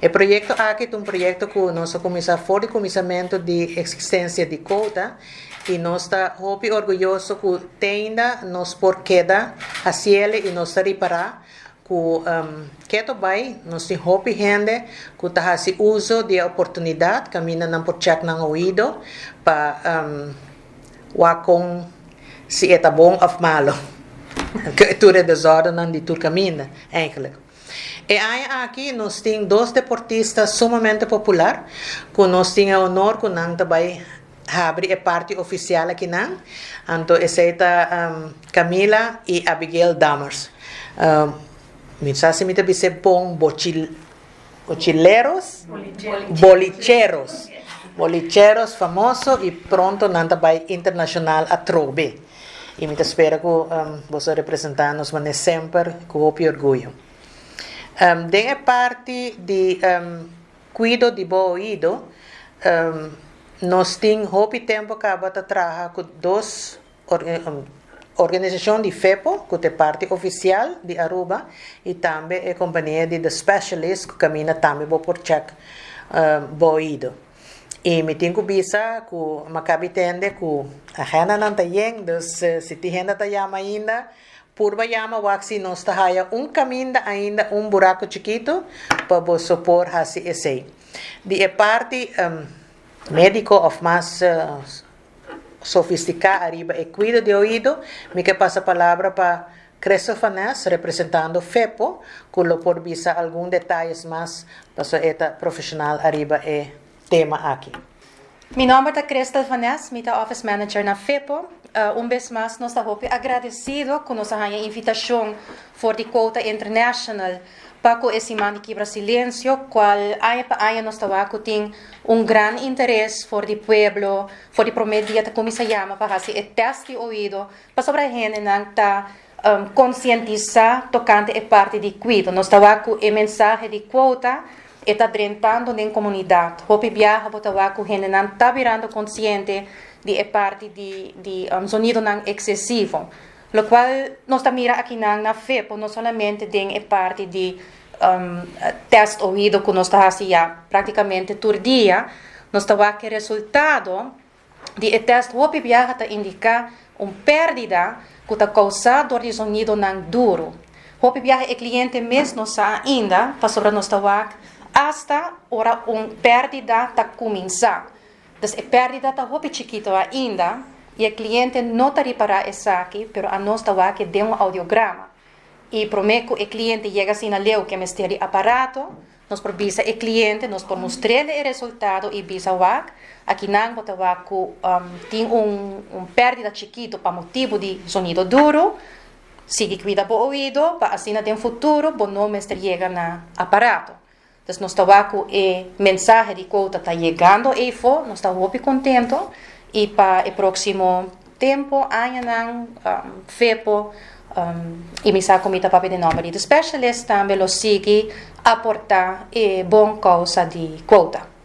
E proyecto aki ta un proyecto cu nos a cuminsa for di cuminsamento di existencia di Quota y nos ta hopi orguyoso cu te ainda nos por keda haciele y nos ta ripara cu keto bay nos tin hopi hende cu ta haci uzo di e oportunidad caminda nan por check nan oido pa wak con si e ta bon of malo tur e desordennan di tur caminda eigenlijk. E aña aki nos tin dos deportista sumamente popular cu nos tin e honor cu nan ta bay habri e parti oficial akinan, anto esey ta Camila y Abigail Dammers. Mi sa si mi ta bis'e bon bochileros, bolicheros, bolicheros famoso y pronto nan ta bay internacional atrobe. Y mi ta spera cu boso representa nos mane semper cu hopi orguyo. Den e parti di cuido di bo oido, nos tin hopi tempo caba ta traha cu dos organisacion di FEPO, cu ta e parti oficial di Aruba, y tambe e compania di The Specialist, cu caminda tambe bo por check bo oido. Y mi tin cu bisa cu mi a cabi tende cu agendanan ta yen, dus si tin hende ta yama ainda, purba yama wak si nos ta haya un caminda ainda, un buraco chikito pa boso por haci esey. Di e parti medico of mas sofistica ariba e cuido di oido, mi ke pasa palabra pa Crystal van Nes, representando FEPO, cu lo por bisa algun detayes mas pasobra e ta profesional ariba e tema aki. Mi nomber ta Crystal van Nes, mi ta Office Manager na FEPO. Un bes mas nos ta hopi agradecido cu nos a haya invitacion for di Quota International pa cu e Siman di Kibra Silencio, cual aña pa aña nos ta wak cu tin un gran interes for di pueblo. For di prome dia ta cuminsa yama pa haci e test di oido pasobra hendenan ta concientisa tocante e parti di cuido. Nos ta wak cu e mensahe di Quota e ta drentando den comunidad. Hopi biaha bo ta wak cu hendenan ta birando conciente di e parti di zonidonan excesivo. Locual nos ta mira akinan na FEPO, no solamente den e parti di test oido cu nos ta haci ya practicamente tur dia, nos ta wak e resultado di e test hopi biaha ta indica un perdida cu ta causa door di zonidonan duro. Hopi biaha e cliente mes no sa ainda, pasobra nos ta wak hasta ora un perdida ta cuminsa. Dus e perdida ta hopi chikito ainda y e cliente no ta ripara esaki, pero anos ta wak den un audiograma. Y prome cu e cliente yega asina leu cu mester di aparato, nos por bisa e cliente, nos por mustr'e e resultado y bisa: "Wak, akinan bo ta wak cu tin un perdida chikito pa motibo di sonido duro, sigui cuida bo oido pa asina den futuro bo no mester yega na aparato." Entonces nos ta wak cu e mensahe di Quota ta yegando eyfo, nos ta hopi contento y pa e proximo tempo, añanan, FEPO y mi sa cu mi ta papia den nomber di The Specialist tambe lo sigui aporta e bon causa di Quota.